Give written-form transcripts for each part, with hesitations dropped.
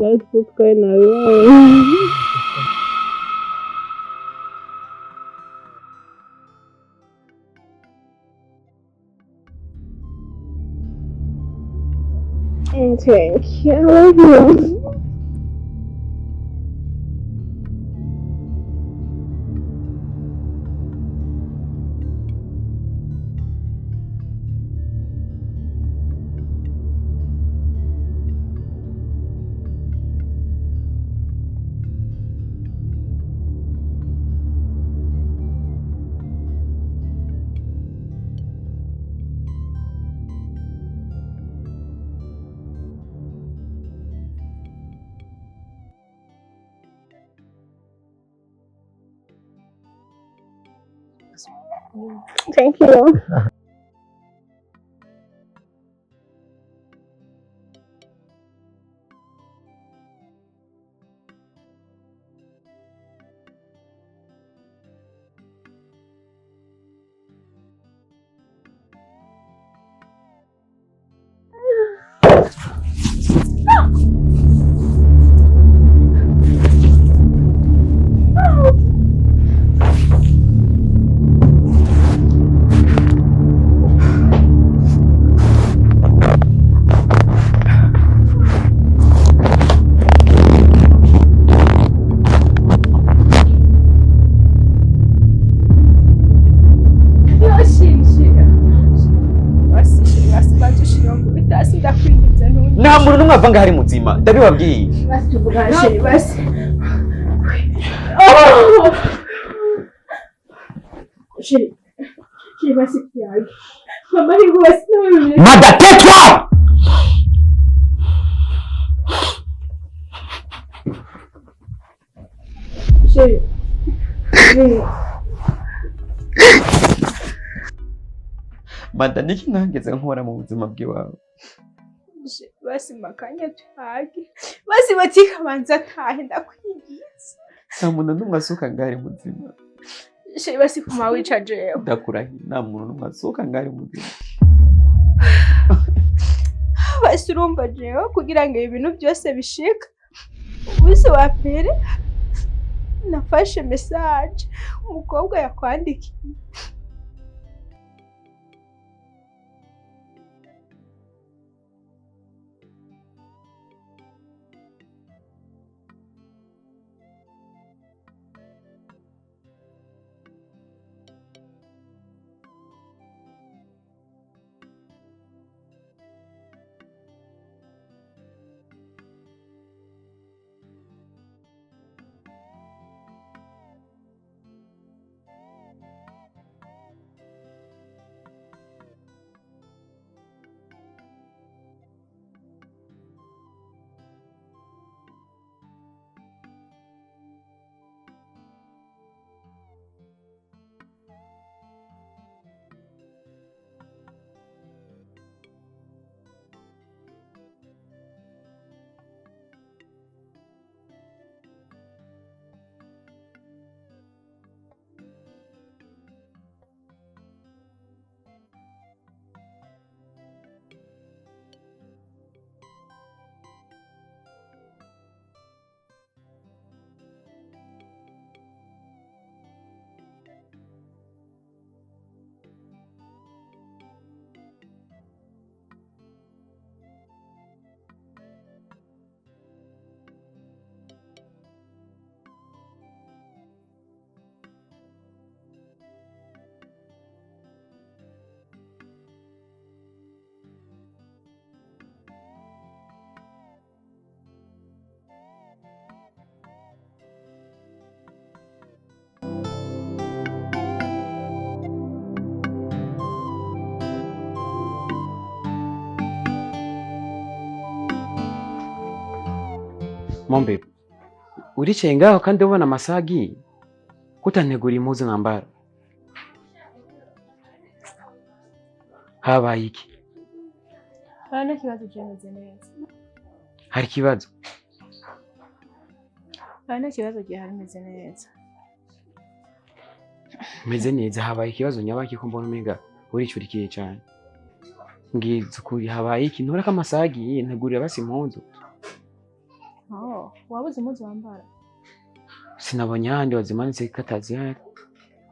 Byari kugutwaye nawe. Thank you. I love you. Thank you. Nta muntu n'umwe ava ngaho ari muzima, ndabibabwiye. Basi tuvugane chéri, basi. Chéri, chéri, basi tuyage. Mama ari basi nawe bimeze. Mada, tais-toi! Chéri. Chéri. Mada, niki nageze nkora mu buzima bw'iwawe? Basi makanya tuyage. Basi batikabanza atahe, ndakwinginze. Nta muntu n'umwe asuka ngaho ari muzima. Chéri, basi kuma wica jewe. Ndakurahiye, nta muntu n'umwe asuka ngaho ari muzima. Basi urumva jewe kugira ngo ibi bintu byose bishika. Umunsi wa mbere nafashe message umukobwa yakwandikiye. Mombe, uricaye ngaho kandi ubona amasaha agiye, kutantegura impuzu nambara. Habaye iki? Hano kibazo cyemeze neza. Hari ikibazo? Hano kibazo gihari, meze neza. Meze neza, habaye ikibazo nyabaki ko mbona umenga uricurikiye cyane. Mbwiza ukuri, habaye iki? Ntureka amasaha agiye, ntegurira basi impuzu. Wabuze impuzu wambara? Sinabonye ahandi wazimanitse ko atazihari.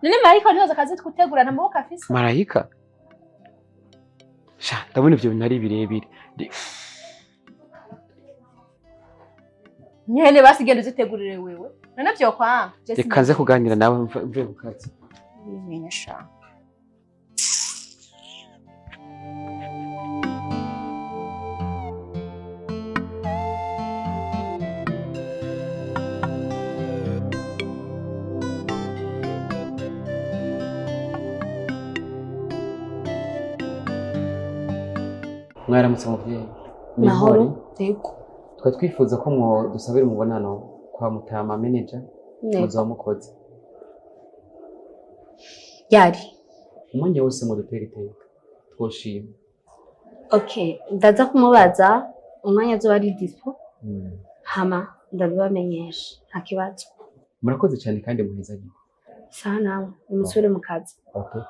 None marayika ntiyoza akazitwitegura nta maboko afise? Marayika? Sha, ndabona ivyo bintu ari birebire. Nyene basi genda uzitegurire wewe. None vyokwanga? Reka nze kuganira nawe mvuye ku kazi. Bimenya sha. Mwaramutse muvyeyi. Mahoro. Yego. Twari twifuza ko mwo dusabira umubonano kwa Mutama manager. Yego. Muzoba mukoze. Yari. Umwanya wose mudutera iteka twoshima. Okay, ndaza kumubaza umwanya azoba ari dispo, hama ndabibamenyesha. Nta kibazo. Murakoze cyane kandi muhezanye. Sawa nawe, umusubire mu kazi. Okay.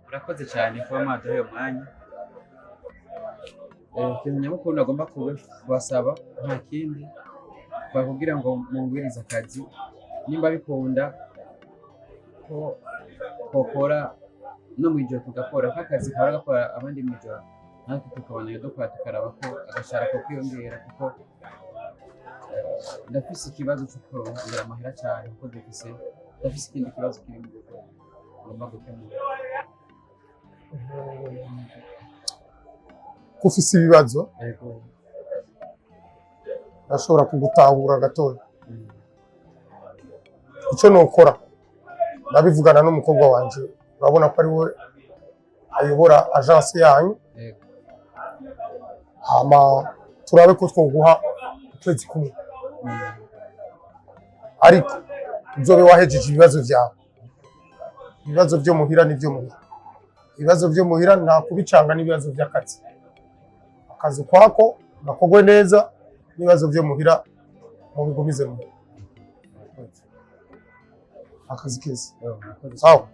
Murakoze cyane kuba mwaduhaye umwanya. Ikintu nyamukuru nagomba kubasaba nta kindi, bakubwira ngo mungwirize akazi nimba bikunda ko twokora no mu ijoro tugakora, ko akazi kahora gakora abandi mu ijoro, natwe tukabona iyo dukora, tukaraba ko agashahara ko kwiyongera, kuko ndafise ikibazo cyo kurondera amahera cyane, kuko ndafise ikindi kibazo kiri mu rugo ngomba gukemura. Ko ufise ibibazo, ndashobora kugutahura gatoya. Icyo nokora, ndabivugana n'umukobwa wanje, urabona ko ari we ayobora agence yanyu. Yego. Hama turabe ko twoguha ukwezi kumwe, ariko uzobe wahejeje ibibazo vyawe, ibibazo vyo muhira n'ivyo muhira. Ibibazo vyo muhira nta kubicanga n'ibibazo vy'akazi. Akazi ukwako gakorwe neza, n'ibibazo vyo muhira mubigumize muhira. Akazi keza. Murakoze. Sawa.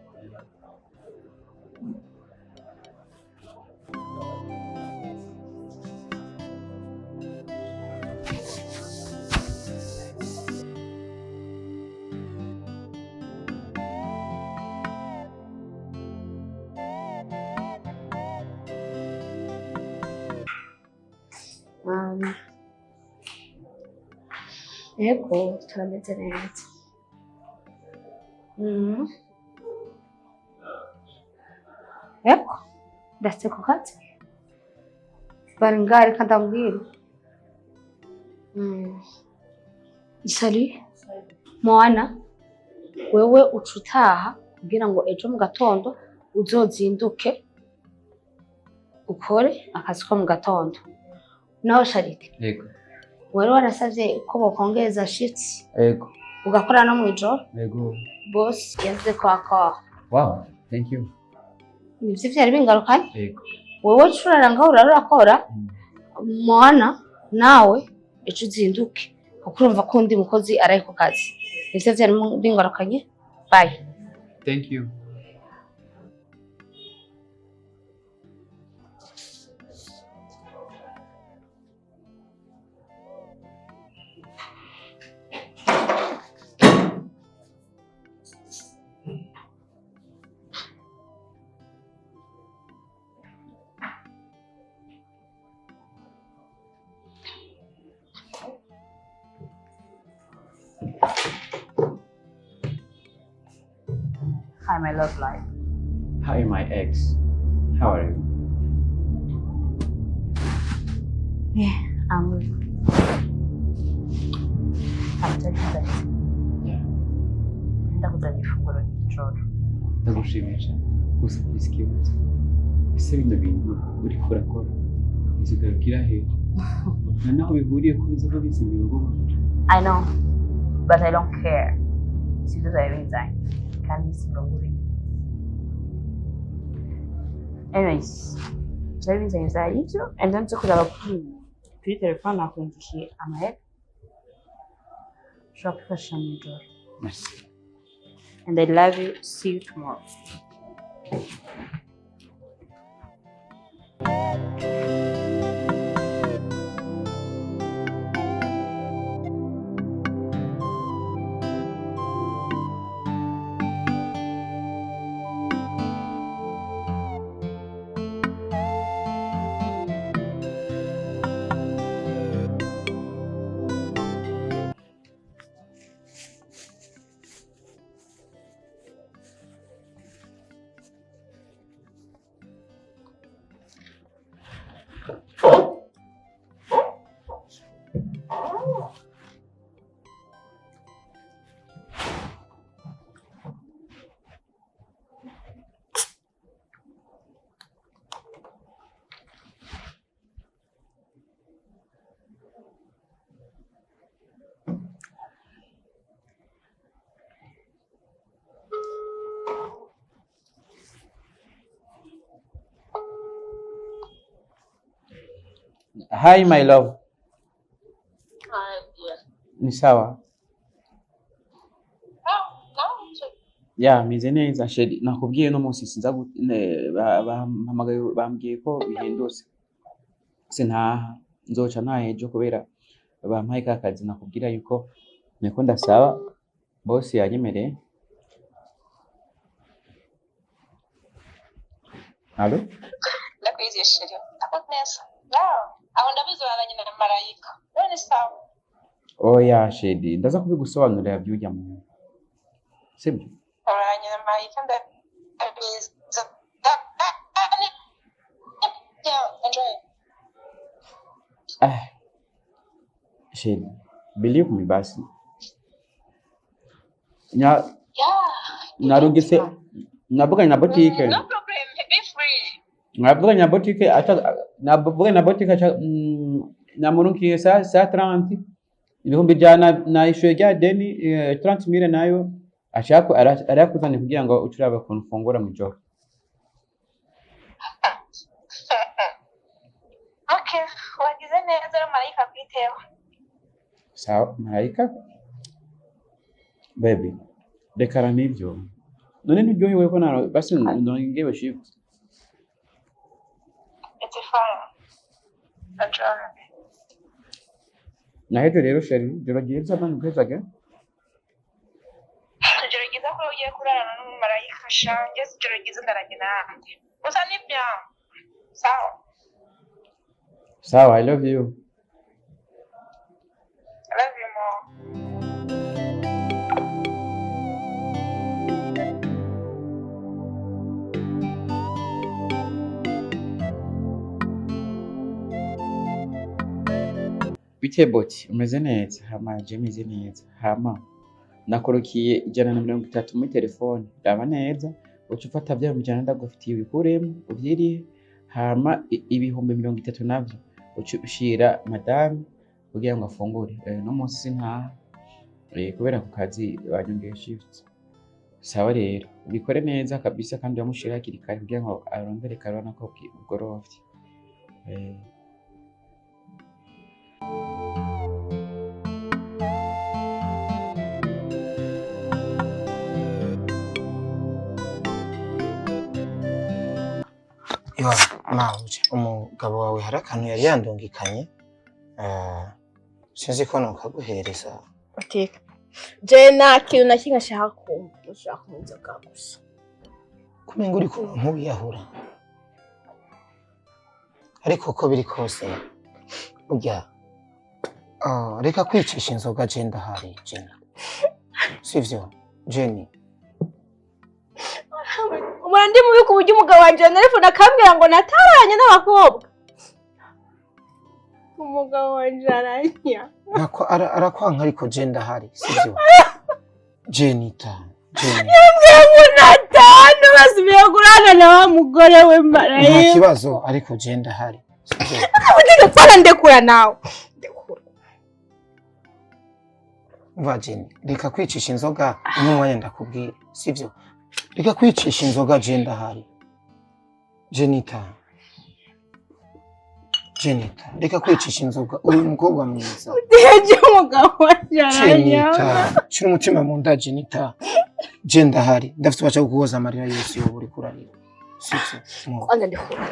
Cyane. Yego, turameze neza. Yego, ndashitse ku kazi. Bari ngaha, reka ndamubwire. Salut. Moana, wewe uca utaha kugira ngo ejo mu gatondo uzozinduke ukore akazi ko mu gatondo. Nawe Charite, Yego. wari warasavye ko bokongeza shifts Yego. ugakora no mw'ijoro. Yego. Boss yavuze ko akora. Wow, thank you. Nivyo vyari bingarukanye. Yego. Wewe curara ngaho urara urakora. Moana nawe ejo uzinduke kuko urumva ko undi mukozi araye ku kazi. Nivyo vyari bingarukanye. Bye. Thank you. Hi, my love life. Hi, my ex. How are you? Yeah, I'm good. I'm taking that. Yeah. Ndakuzanira ifunguro ry'ijoro. Ndagushimiye cyane. Gusa mfise ikibazo. Ese bino bintu uriko urakora bizogarukira he? Nta naho bihuriye ko bizoba bizimira urugo rwacu. I know, but I don't care. Sivyo vyari binzanye kandi sindonguriye. Anyways, vyari binzanye vyari ivyo, and then nze kuraba kuri telefone nakundikiye amahera ushobora kwifashisha mw'ijoro. Merci. And I love you. See you tomorrow. Hi my love. Ni sawa. Ya, meze neza chérie. Nakubwiye no munsi sinza bampamagaye bambwiye ko bihindutse. Sintaha, nzoca ntaha ejo kubera bampaye ka kazi nakubwira yuko niko ndasaba boss yanyemereye. Allo? Ndakwizeye chérie, ndakunda neza. Aho ndabizi uraranye na marayika. None sawa. Oya chérie, ndaza kubigusobanurira byujya mu. Sibyo? Uraranye na marayika ndabizi. Yeah, enjoy. Ah, chérie, believe me basi. Nya Yeah. narugise navuganye na botike. No problem. Be free. Navuganye na botike acha navuganye na botike acha namurunkiye sa 30 100,000 na ishuye rya deni 30,000 nayo ashaka arakuzanye kugira ngo ucurabe ukuntu ufungura mu ijoro. Okay, wagize neza rero marayika akwiteho. Sawa marayika baby rekara n'ibyo none ntiryohewe ko naro basi nongewe shift. It's fine. Enjoy. Nahejo rero chérie, ijoro ryiza mani kwezage. Ijoro ryiza ko ugiye kurarana n'umumarayika sha, ngeze ijoro ryiza ndaranye nanjye. Gusa ni bien. Sawa. Sawa, I love you. I love you more. Bite boti, umeze neza? Hama je meze neza. Hama nakorokiye 130 muri telefone. Raba neza, uca ufata vya 100 ndagufitiye ubikuremo uvyirihe. Hama 30,000 navyo uca ushira madame kugira ngo afungure. No munsi sintaha kubera ku kazi banyongeye shift. Sawa rero, ubikore neza kabisa kandi wamushira hakiri kare kugira ngo arondere karona ko bugorovye. Iwa mawuja umugabo wawe hari akantu yari yandungikanye, sinzi ko nokaguhereza. Ateka. Je nta kintu na kimwe nshaka kumva, nshaka kunywa inzoga gusa. Kumenga uriko nk'uwiyahura, ariko uko biri kose burya reka kwicisha inzoga je ndahari Jenny, sivyo Jenny? Ubona ndi mubi ku buryo umugabo wanje yantelefona akambwira ngo nataranye n'abakobwa. Umugabo wanje aranya. Ntako arakwanka ariko je ndahari, sivyo Jenita? Jenny Yambwiye ngo natanu basubiye kurana na wa mugore we nta marayika. kibazo ariko je ndahari, sivyo? Utike kwana ndekura nawe. Umva Jenny, reka kwicisha inzoga uno mwanya ndakubwira, sivyo? Reka kwicisha inzoga je ndahari. Jenita, Jenita, reka kwicisha inzoga, uri umukobwa mwiza. Jeje umugabo wanje aranya. Jenita, shira umutima mu nda Jenita. Je ndahari, ndafite ubasha kuguhoza amarira yose yoba uriko urarira, sivyo? Mo. Kwanza ndikura.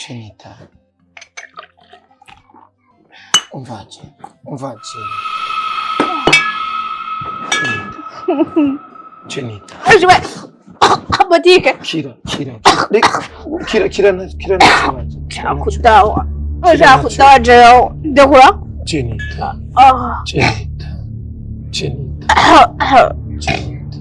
Jenita. Umva je, umva je. Jenita. Aje botike. Kira, kira, kira, kira, kira, kira, kira. Kudawa. Ushaka kudawa jewe. Ndekura. Jenita. Ah. Jenita. Jenita. Jenita.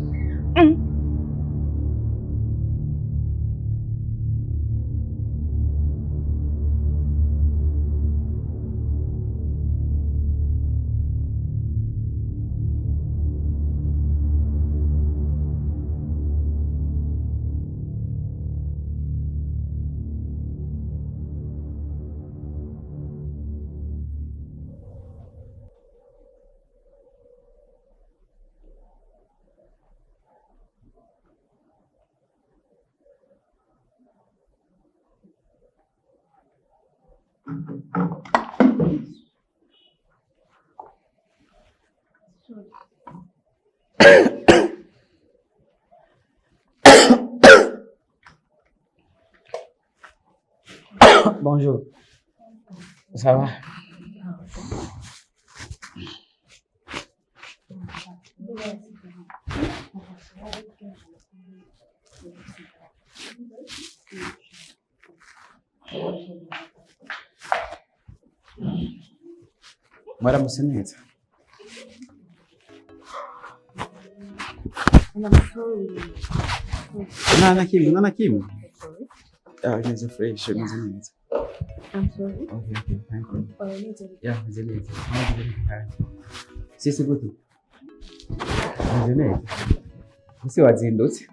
Bonjour. Ça va? Mwaramutse neza. Nta na kimwe, nta na kimwe. Ah, neza fresh, meze neza. I'm sorry. Okay, okay, thank you. Oya, neza. Yeah, meze neza. Mwagize neza. Sisi gute? Meze neza. Ese wazindutse?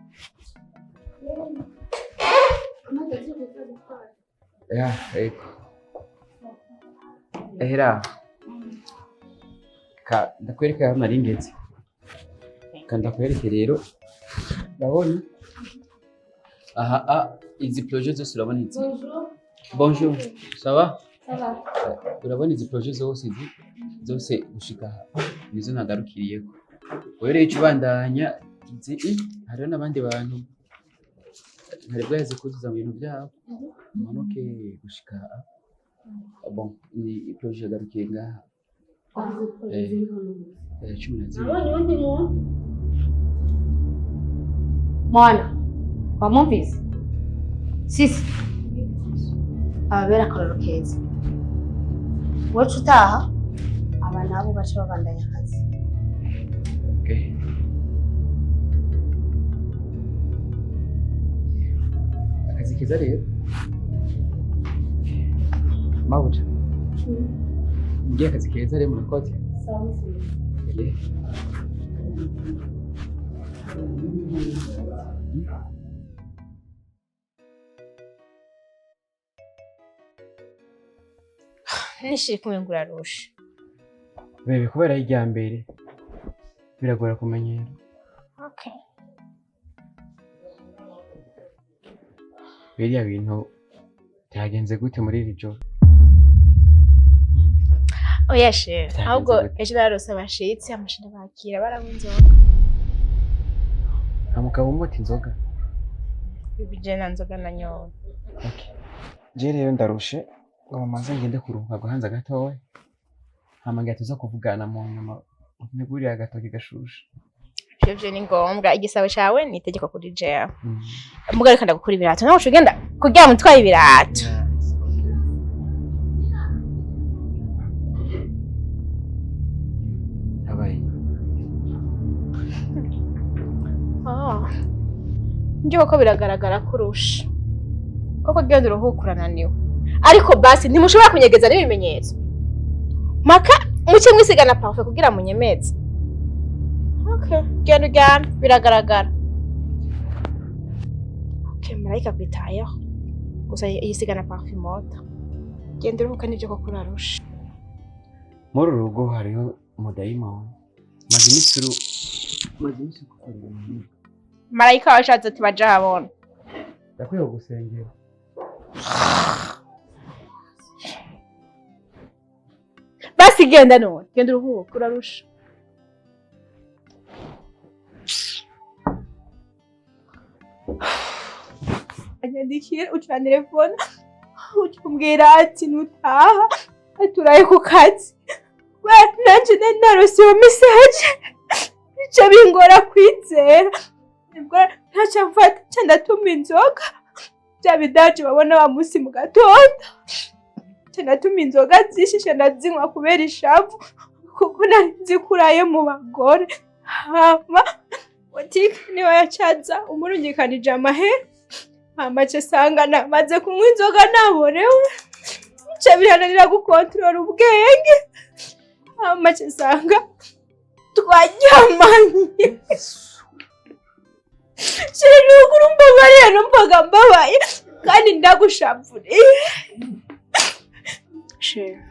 Yeah, ego. Ehera. Ka ndakwereka aho nari ngeze. Ka ndakwereke rero. Ndabona. Aha, ah, izi projet zose urabona izi. Bonjour. Bonjour. Ça va? Ça va. Urabona izi projet zose izi zose gushika aha nizo nagarukiriyeko. Wewe rero ica ubandanya izi hariho n'abandi bantu ntari bwaheze kuzuza mu bintu byabo, umanuke gushika aha. Bon, ni projet yagarukiye ngaha. 12. Nabonye uwundi muntu. Mwana, wamwumvise? Sisi. Ababera akarorero keza. Woca utaha, aba nabo baca babandanya akazi. Okay. Akazi keza rero. Mabuja. Ngiye akazi keza rero murakoze. Okay. Nishiri kumwe ngo urarusha. Bebe kubera irya mbere biragora kumenyera. Okay. Biriya bintu byagenze gute muri iri joro? Oya she, Byagenze ahubwo gute? ejo nararose abashitsi amashinda bakira baranywa inzoga. Nta mugabo umota inzoga. Bibi je nta nzoga nanyoye. Okay. Je rero ndarushe ngo maze ngende kuruhuka guhanza gatoya. Hama ngira tuza kuvugana mu nyuma ntegurire agatoki gashushe. Ivyo vyo ni ngombwa, igisabo cawe ni itegeko kuri jewe. Mugabo reka ndagukura ibirato, nawe uca ugenda kuryama utwaye ibirato. Abaye. Ah. Nje koko biragaragara kurusha. Koko genda uruhuka urananiwe. Ariko basi ntimushobora kunyegeza n'ibimenyetso. Maka muce mwisigana parfait kugira munyemeze. Okay, genda uryame biragaragara. Okay, marayika akwitayeho. Gusa yisigana parfait mota. Genda uruhuka nibyo koko urarusha. Muri uru rugo hariho umudayimoni. Maze iminsi uru maze iminsi uri gukorera. Marayika washatse ati baje ahabona. Ndakwiye kugusengera. Basi genda none, genda uruhuka urarusha. Uranyandikira, ucantelefona, ucumbwira ati nutaha, aturaye ku kazi. Nanje nari narose iyo message, bica bingora kwizera. Nibwo ntaca mfata, nca ndatuma inzoga, bya bidaje babona wa musi mu gatondo. Nca ndatuma inzoga zishishe, ndazinywa kubera ishavu, kuko nari nzi ko uraye mu bagore. Hama botike niwe yacaza umurungikanije amahera, hama aca asanga namaze kunywa inzoga naborewe, bica birananira gukontorora ubwenge, hama aca asanga twaryamanye. Chéri, nukuri umbabariye, numvaga mbabaye kandi ndagushavuriye. Chéri,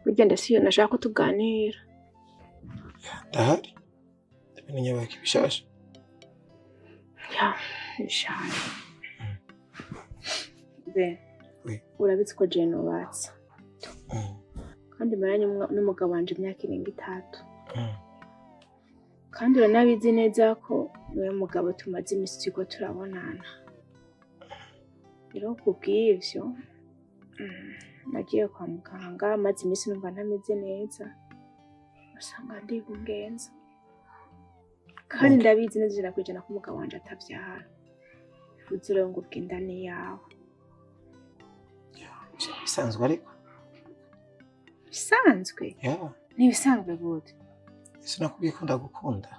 burya ndasiyo nashaka ko tuganira. Ndahari, ibintu nyabaki bishasha? Ya, bishaje be. Oui. Urabizi ko jewe nubatse kandi maranye n'umugabo wanje imyaka irenga 3. Kandi uranabizi neza ko niwe mugabo tumaze imisi turiko turabonana. Rero kubw'ivyo, nagiye kwa muganga, maze imisi numva ntameze neza, usanga ndibungenza. Kandi ndabizi neza 100% ko umugabo wanje atavyara. Bivuze rero ngo ubwinda ni yawe. Bisanzwe ariko. Bisanzwe? Yeah. Ni ibisanzwe gute? Sinakubwiye ko ndagukunda?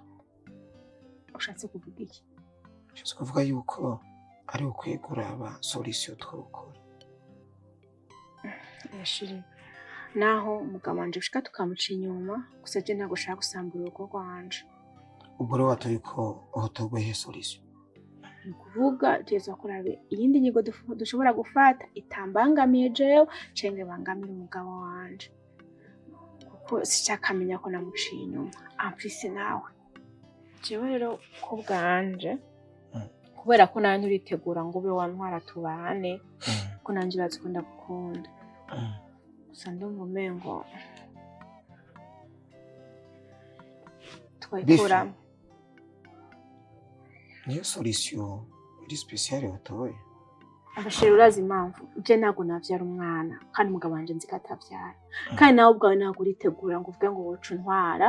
Ushatse kuvuga iki? Ushatse kuvuga yuko ari ukwiye kuraba solution twokora. Chéri, naho umugabo wanje ushika tukamuca inyuma, gusa je ntabwo ushaka gusambura urugo rwanje. Ubwo rero watoye ko hotorwa solution? Ni ukuvuga tugerezwa kuraba iyindi nyigo dushobora gufata itambangamiye jewe canke bangamire umugabo wanje, kuko sicakamenya ko namuciye inyuma. En plus nawe jewe rero ko bwanje, kubera ko nawe nturitegura ngo ube wantwara tubane, ko nanje urazi ko ndagukunda, gusa ndumva umengo twayikuramo. Niyo solution iri spéciale watoye? Abasheri, urazi impamvu je ntabwo navyara umwana, kandi umugabo wanje nzi ko atavyara, kandi nawe ubwawe ntabwo uritegura ngo uvuge ngo woca untwara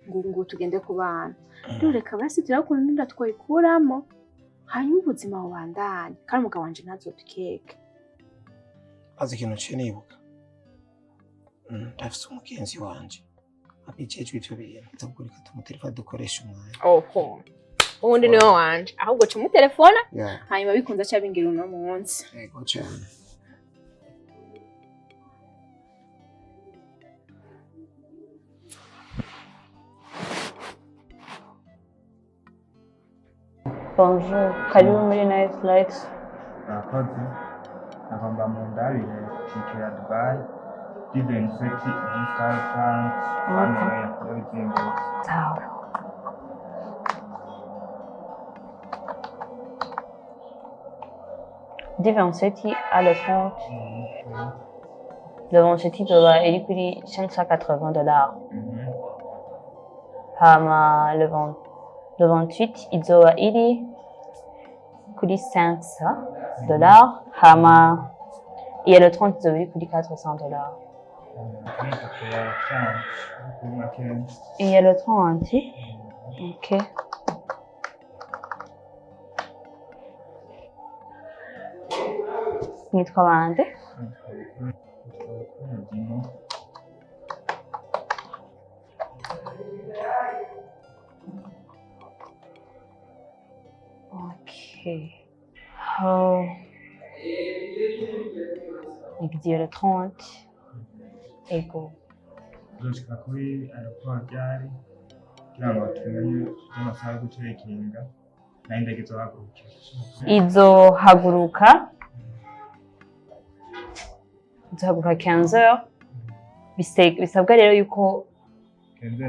ngo tugende ku bana. Rero reka basi turakunda inda twayikuramo, hanyuma ubuzima bubandanye, kandi umugabo wanje ntazodukeke. Azi ikintu ciye nibuka, ndafise umugenzi wanje abijejwe ivyo bintu, ndabwo reka tumutelefone dukoreshe umwanya. Oho, uwundi niwe wanje, ahubwo ca umutelefona, Yeah. hanyuma bikunze aca bingira uno munsi. Yego cane. Bonjour, karibu muri Night Light. Murakoze. Nagomba mundabire tike ya Dubai du 27 jusqu'à 30 hano yabizimbutse. Sawa. Du 27 à le 30. Le 27 izoba iri kuri 580 $. Hama le 20, le 28 izoba iri kuri 500 $. Hama iya le 30 izoba iri kuri 400 $. Iya le 30. Ok. Nitwa bande? Ok. Oh. Igiye le 30. Ego. Uzoshika kuri aéroport ryari kugira ngo tumenye amasaha yo gucekinga naho indege izohagurukira? Izohaguruka 15 heures. Bisabwa rero yuko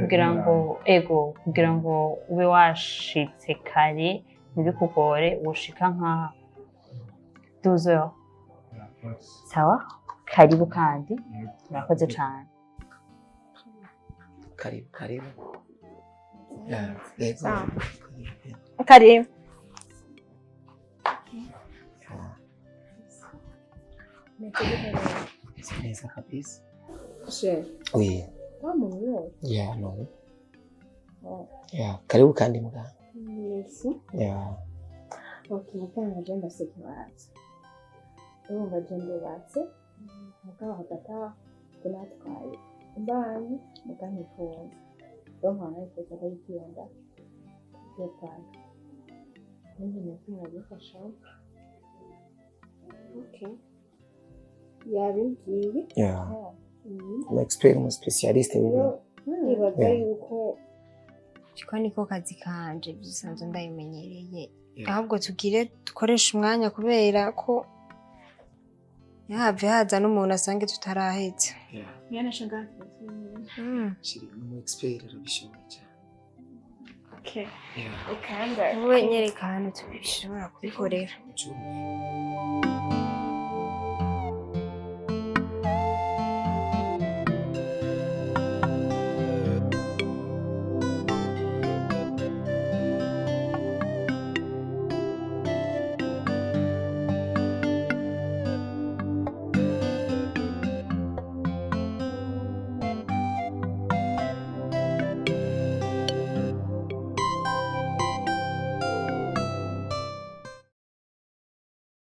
kugira ngo, ego, kugira ngo ube washitse kare ntibikugore, woshika nka 12 heures. Sawa, karibu kandi murakoze cane. Karibu, karibu. Yeah, yego. Sawa. Karibu. Meze neza kabisa. She, Oui. wa muntu yoyo. Yeah, no. Oh. Yeah, karibu kandi muganga. Merci. Yeah. Okay, muganga je ndafise ikibazo. Urumva je ndubatse, mugabo hagati aho je natwaye imbanyi, muga ntifunze. Rero nkaba narifuza ko yigenda kwivana. Ninkeneye ko mwabimfashamo. Okay. Yabimbwiye. Yeah. Umu expert, umu spécialiste w'ibintu. Nibaza Yeah. yuko Ko niko kazi kanje bisanzwe ndabimenyereye. Yeah. Ahubwo tugire dukoreshe umwanya kubera ko ntihave haza n'umuntu asange tutaraheza. Yeah. Mwene shangazi. Chérie, ni umu expert arabishoboye cyane. Okay. Yeah. Ukanda. Wowe nyereka ahantu tubishobora kubikorera. Cumi.